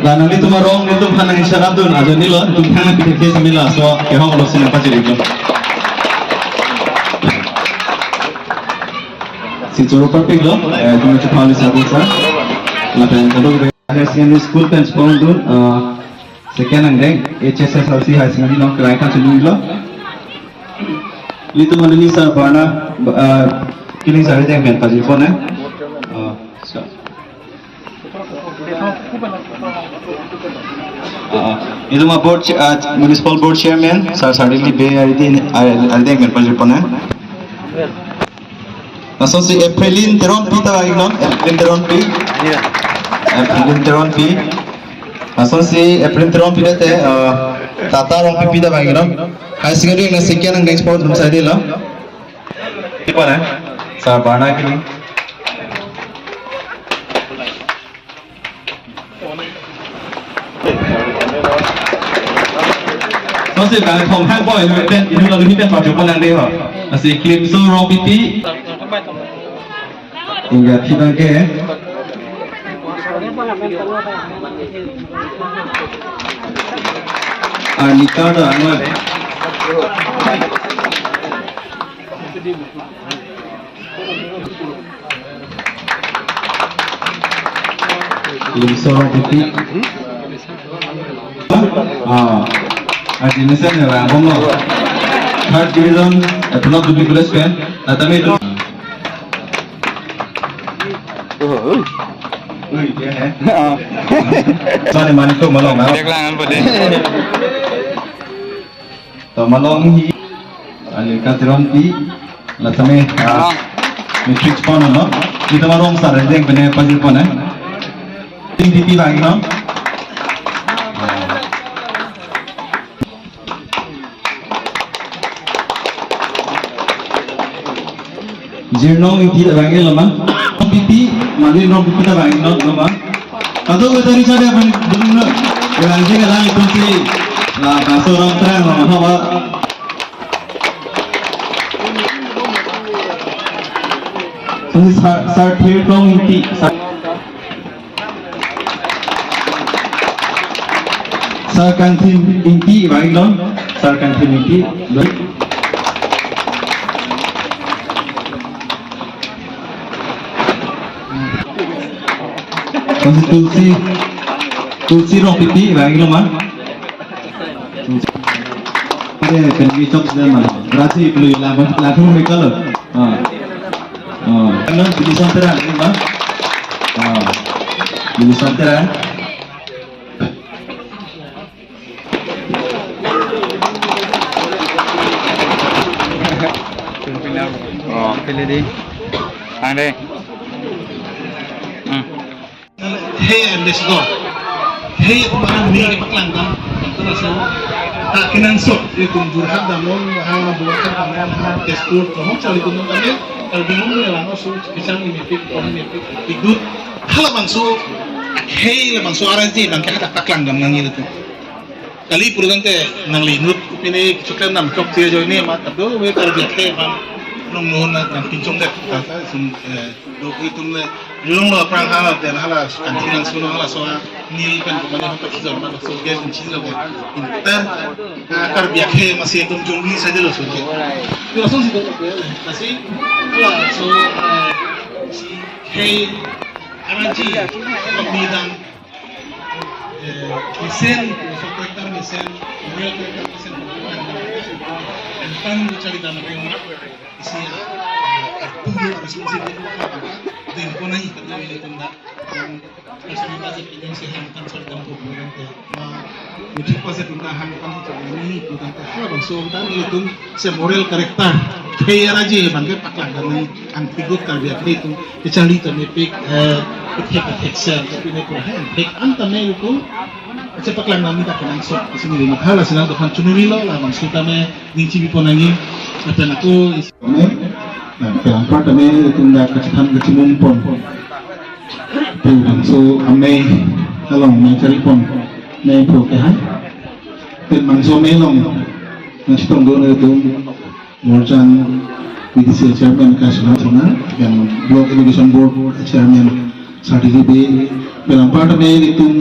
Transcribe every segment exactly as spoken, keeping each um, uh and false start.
La nanglitum arong nelitum aphan nang-isharadun ajo nilo, nelitum aphan nang-pithekji sami laso kehok lo si nangpachirilo. Si choro parpiklo, eh, nelitum chepali sabu sa. Lapen kadokave Higher Secondary School pen chepondun, eh, second angdeng, H S S R C Higher Secondary along kerai kachelui lo. Nelitum aluni Sar Barna, eh, Killing Sar arideng pen pajirpon, eh. Eh, so. Ah, ah. Nelitum a board, ah, Municipal Board Chairman, Sar Sardili Bey arideng, ah, arideng pen pajirpon, eh. Lasonsi Aprilin Teronpi ta vangnon, Aprilin Teronpi. Aprilin Teronpi. Lasonsi Aprilin Teronpi dete, eh, Tata Rongpipi ta vangnon. Higher Secondary na second angdeng chepondun saidelo. Ipo na? Sar Barna Killing. Lasonsi bang thong hang boy, inut pen, inut aluni pen pajirpon nangde ho. Lasi Klimso Rongpipi. Ingga thibang ke. Arnika da angwa. Klimso Rongpipi. Ah, aji mesen ya, bang, bang lo. Third division, Ethno Degree College pen, natami itu. Ui, dia, eh. Ah. Mane, mane tu malong, ah. Dia kelang apa dia? To malong hi, Alika Teronpi, la tame, ah, ah, matric pon lo, nelitum arong Sar arideng pen pajirpon, eh. Tin titi lagi, no? Jirnong Ingti ta vangnon ma? Pipi, Malin Rongpipi ta vangnon ma? Kadokave tari chade apan dulu na. Vangji kelang itum si, la, kaso ram terang, la, hawa. Ini Sar, Sar Thirtong Ingti, Sar Sar Kangthim Ingti vangnon, Sar Kangthim Ingti. Lasonsi Tulsi, Tulsi Rongpipi vangnon ma? Tulsi. Ade, pen kechok sudah ma? Berarti perlu lagu, lagu mereka lo. Ah. Oh, kan Bini Santera, ini, Bang? Oh, Bini Santera. Oh, pilih di. Ang deh. Hmm. He ambassador. He atum aphan neli paklang dam. Laso ta kenangsot, itum Jorhat damnon, ha Bokajan damnon, ha Tezpur, tohok chali damnon kami. Kalau bingung ni lang so, kechangni mepik, kami mepik, ikdut. Halabangso, he labangso arrange abang ke hadak paklang dam nangji ilitum. Kali pura tangte nangli inut pine kechoklem dam chokche ajoine ma kadokave Karbi akhei aphan nong non nang pinchong det. Tata sum, eh, do itum le julong lo aphrang hala den hala kanti nangsun lo hala so neli pen ko mane hapa kizor ma so ge kunchi lo ge. Inter, ah, Karbi akhei masi ekdom jongli saja lo so ge. Yo so si do, kasi hala so, eh, si he arrange, pagni dam, eh, mesen, so character mesen, real character mesen, ang tang chari dam ring, isi, eh, atu yo responsible, din ko nahi, kata ini tunda, dan responsible pinjam si hang tang chari dam ko, ah, muchik pase tunda hang tang chari dam ini, tunda halabangso, tang ini tum, se moral character, kaya raji, bangke paklang dam ini, ang pigut Karbi akhei tum, Kecharli ta mepik, eh, kethek kethek ser, tapi ne pura hai, pek an ta me luku, acha paklang nami ta kenangsot, isi neli matha lasi nangtumphan chunurilo, labangso ta me ning chibi pon nangji, lapen ako is- Kami, nah, pen anpar ta me itum dak kachethan kachimum pon. Pu bangso amei along nangcharipon meiphu kehai. Pen bangso amei along nangchetongdun atum Borjan B D C chairman Kasuna Thuna, pen Block Education Board chairman Sartiji Bey, pen anparta amei itum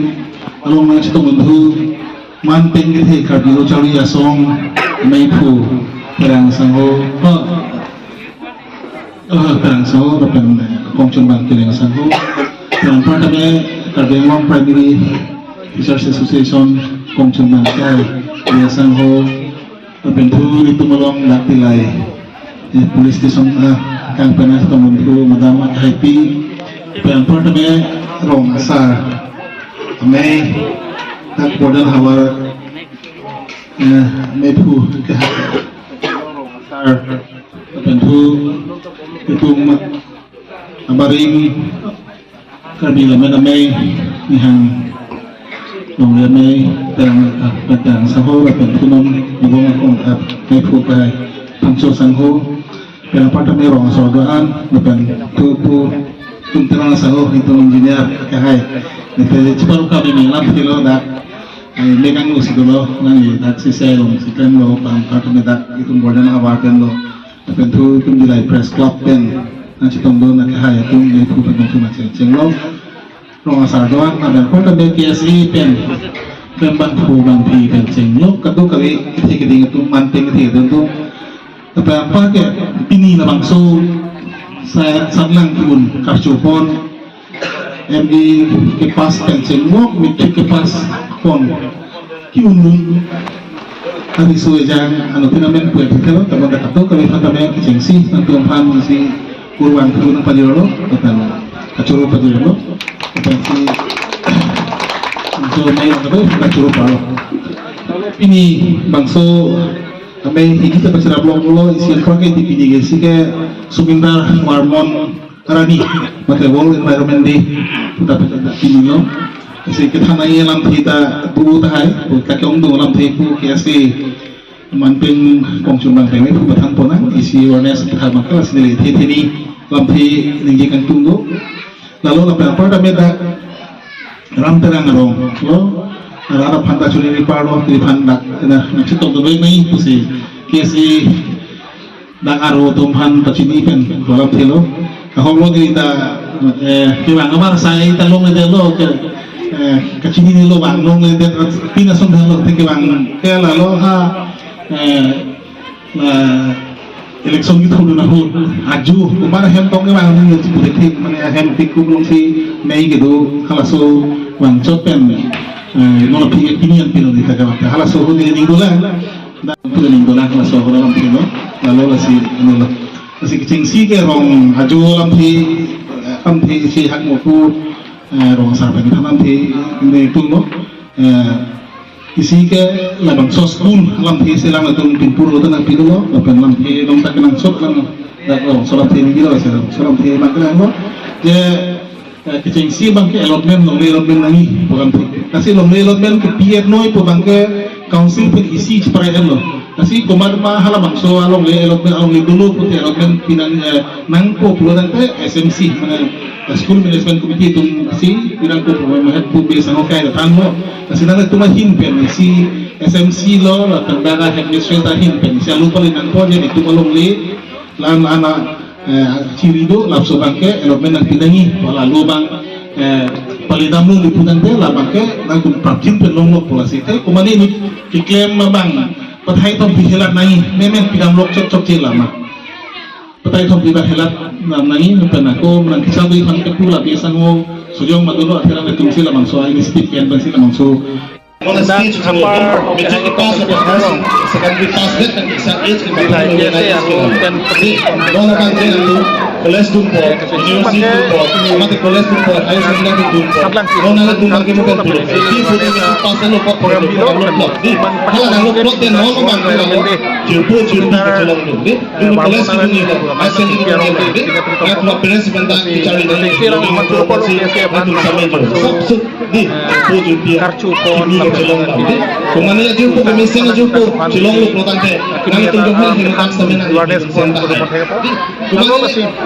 along nangchetongdun thu man pen kethe Karbi Lo Charli Asong meiphu Terang Sangho, oh, eh, Terang Sangho, lapen, eh, Kongchunbang Terang Sangho. Pen anparta amei Karbi Anglong Primary Teachers Association Kongchunbang Terang Sangho. Lapen thu itum along dak Dillai, eh, police station, ah, kang penang tong thu Madam Haipi. Pen anparta amei rong asar amei dak Borjan havar, eh, meiphu kehai. Sar, lapen thu itum abaring Karbi Lammet Amei, Nihang Longle Amei, Terang, ah, Terang Sangho, lapen thu non Nabong Akong, ah, meiphu kehai Phangcho Sangho, pen anparta amei rong asar do-an, lapen thu pu Tum Terang Sangho, itum engineer kehai. Nete chepar ka bi menglam thilo dak, eh, megang usi dolo, nang dak sisai long, si klemlo, pen anparta amei dak itum Borjan havar pen lo. Lapen thu itum Dillai Press Club pen nangchetongdun akehai atum meiphu pen nangtum acheng chenglo. Rong asar do-an, lapen anparta amei K S A pen, pen bangphu bangphi pen chenglo, kadokave kethe keding atum man pen kethe keding atum. Lapen anparta ke pini labangso sa-, satlang ki-un karchupon, M A kepass pen chenglo, matric kepass pon ki-un un ariso ejang anuttin amen pu-et thelo, tamo dak kadokave aphan tame kechengsi nangtum aphan si kurvangthu nangpajirlo, lapen kachoro pajirlo, lapen si jo mai kadokave kachoro palo. Pini bangso amei higi ta pachirap longlo, isi anparta ke di pini ke si ke Sumindar Varmon Rani, mate World Environment Day, puta puta kini lo. Lasi kethan nangji alamthe ta do tahai, puta ke-ongdung alamthe pu K S A man pen Kongchunbang pen pu pathan ponnang, isi awareness kethan abang ke lasi neli the the ni alamthe ningje kangtung do. Lalo lapen anparta amei dak Ram Terang arong lo, arat aphan ta chuli ni parlo, neliphan dak, na, nangchetongdun vek nai pusi K S A dak aro atum aphan pachini pen kolam thelo. Ahok lo di ta, eh, kevang amar sai ta longledetlo ke, eh, kachinine lo vang longledet pin ason thelo te kevang ke lalo ha, eh, la election kithurdun ahut ajo komat ahem tong kevang ni si pudek thik mane ahem tik kum long si mei kedo halaso vangchot pen, eh, non aphi ke pini an pilo di ta kevang halaso ahut neli ning dolang. Dak pu ning dolang laso ahut alamthe lo, lalo lasi, ano lo. Lasi kechengsi ke rong ajo alamthe, alamthe si hak mo pu, eh, rong asar pen than alamthe, netum lo. Eh, isi ke labangso school alamthe si lang atum pinpur lo ta nangpilo, lapen alamthe long ta kenangsot lang, dak rongso alamthe ni lo, lasi rongso alamthe mak lang lo. Je Eh, kechengsi abang ke allotment, longle allotment nangji pu alamthe. Lasi longle allotment kepi-et noi pu abang ke council pen isi cheprai-etlo. Lasi komat ma halabangso alongle allotment, alongle dolo pute allotment pinang, eh, nangpo pulo tangte S M C, mane, eh, School Management Committee atum si pinangpo pu, mane pu be sango kai thanlo. Lasi nangtum ahin pen isi S M C lo, lapen dak headmistress ahin pen isi alu pali nangpo je netum alongle, lan ana, eh, chiri do, laso abang ke allotment nangpi nangji, pu lalo abang, eh, pali damlo di pu tangte, labang ke nangtum prapjin pen longlo pu lasi te, komat ni keklem abang, pathai thom pi helat nangji, memen pidam lok chok chok che lama. Pathai thom pi ba helat nam nangji, pen ako, nang kisa dui phan ke pu la bi sango, sojong ma dolo, akhirnya netum si labangso, initiative pen si labangso, on a stage to matric pass, secondary pass, that can be some age can be, college dunpo, university dunpo, mate college dunpo, higher secondary dunpo. Non nangtum abang ke mo kan dunpo. Di pudi matric pass lo pot, pot, pot, pot, pot. Di hala nanglo plot den non abang ke lo. Jirpo jirpi kachelong dun. Di college dunpo, higher secondary dunpo. Di, nangtum parents pen ta bichar dunpo. Nangtum sampai jo. Sab suk. Di, eh, po jirpi, karchupon, kini ke chelong lam, di. Kumane ajirpo, kemesen ajirpo chelonglo pulo tangte, nangtum jong hal hini tak samen nang awareness mesen ta hai. Di, kumane,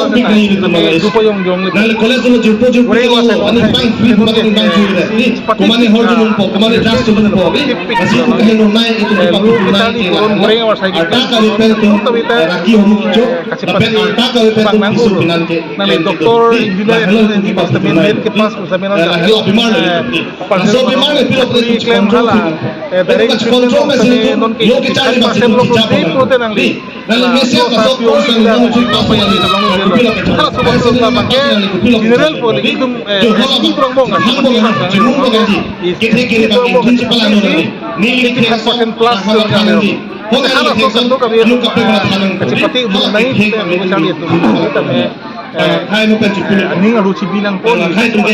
Kachepatong pik nangji nelitum abang. Nangli college along jirpo jirpo, ani bang free, bang free bang free. Ni, komane hor dunpo, komane drugs dunpo, ni. Lasi itum kaheno nai, itum kepapik nai, ke la. Arta kave pen itum raki horu kecho, lapen arta kave pen itum piso pinan ke. Nangli doctor, engineer, lahenlo itum kepapik nai. Main ke pass, lahelo abimar le itum. Laso abimar le pilo pule itum klem control hala. Direct control mesen itum, yo kecharli bang itum kecharli. Nangli mesen kaso course nangli nang uji pass nangli, kopilo kecharli. Pass nangli, pass nangli, kopilo kecharli. General po, itum, eh, jo hala bang, hang bang, jimung bang ji. Kethe kere bang, itum chepala no nangli. Neli kethe kaso, plus hala than nangji. Ho nangli kethe kaso, anu kaprek bang than nangji. Kachepatong hala nangji, kethe bang nangji. Hai no pen chipuli. Aning arlo chibi nangpo. Hai tum ke,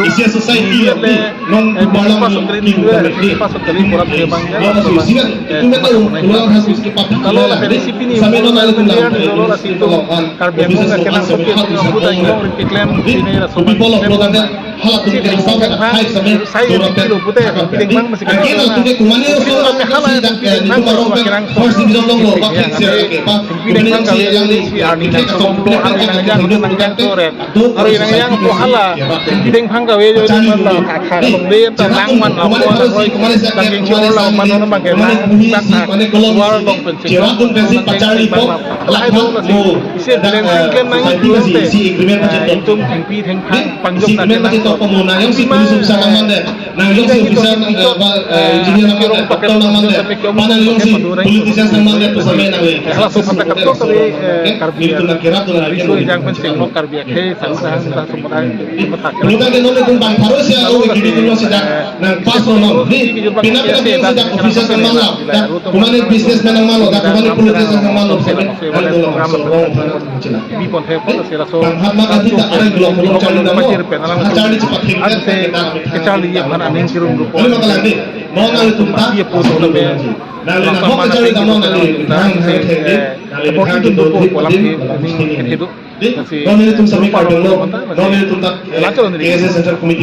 isi society le, non barlang pass kali, ki le, pass kali, korap ke bang ya. Lo si isi kan, itum kan tahu, ulang khas isi ke papi. Kalau la pen isi pini, sampai non alu kulang. Kalau la si itum Karbi Anglong kelang sokit, itum puta inglong ring keklem, sini la sobat people of Rotterdam. Hala tum ke asal kan, hai sampai sai dorong pilo pute, pideng bang masih kan. Angke na tum ke kumani so hala si dak, eh, itum arong kan first division along lo, bak sih ke pa. Pideng bang kali yang ni si arni nang som lo, arni nang yang nang yang sore. Aro inang yang po hala, pideng bang kali yang nang la kha kha long de ta nang man apo na roi, nang yang chor la man no bang ke nang bang kha, war long pen si. Chewa tum ke si pacharli po, lahai dong na si. Isi bilang singkem nang, eh, itum thengpi thengphang pangjok ta kenang. Nang jongsi officer, eh, ba, eh, engineer nang mande, doctor nang mande, mana jongsi politician nang mande, pusame nang le. Hala so mata katok kali, eh, Karbi. Nelitum nang kerap tu nang, isu ejang pen sing lo Karbi akhei, sang sang sang sumber ai, mata katok. Nelitum ke non nelitum bang pharo sia, oh, gini dulu sejak nang pass lo nang. Ni, pina pina dulu sejak officer nang mana, dak kumane businessman nang mana, dak kumane politician nang mana, pusame nang dulu nang so, oh, nang cina. Bi pon he pon si laso. Bang hama kati ta areng blok blok charli dam lo. Pajir pen alang ha charli chepathim kan, kecharli ye phan aning kirum rupo. Kali makalang di. Mo nang itum ta. Ye po to be. Nang le nang mo kecharli dam lo nang le. Nang hai thek di. Nang le pon thang itum do rupo, kolam di. Aning kethedo. Di. Nang le itum sami kardom lo. Nang le itum ta. Lacho lo ni. K S A Central Committee.